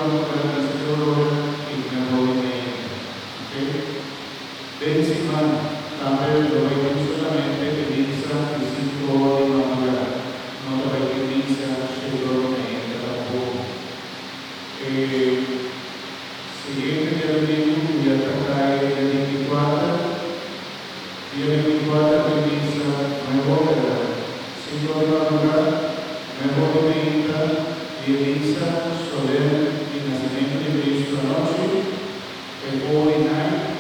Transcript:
madrugá, misa di Aurora i 9 or di mainta. Ok? Den siman tambe lo bai tin solamente e misa di 5 or di madrugá. No ta bai tin misa 7 or di mainta tampoko. E siguiente djadumingu, ku ya ta kai dia 24, dia 24 tin misa 9 or di 5 or di madrugá, 9 or di mainta, i e misa solèm di Nasementu di Kristu anochi, e Holy Night.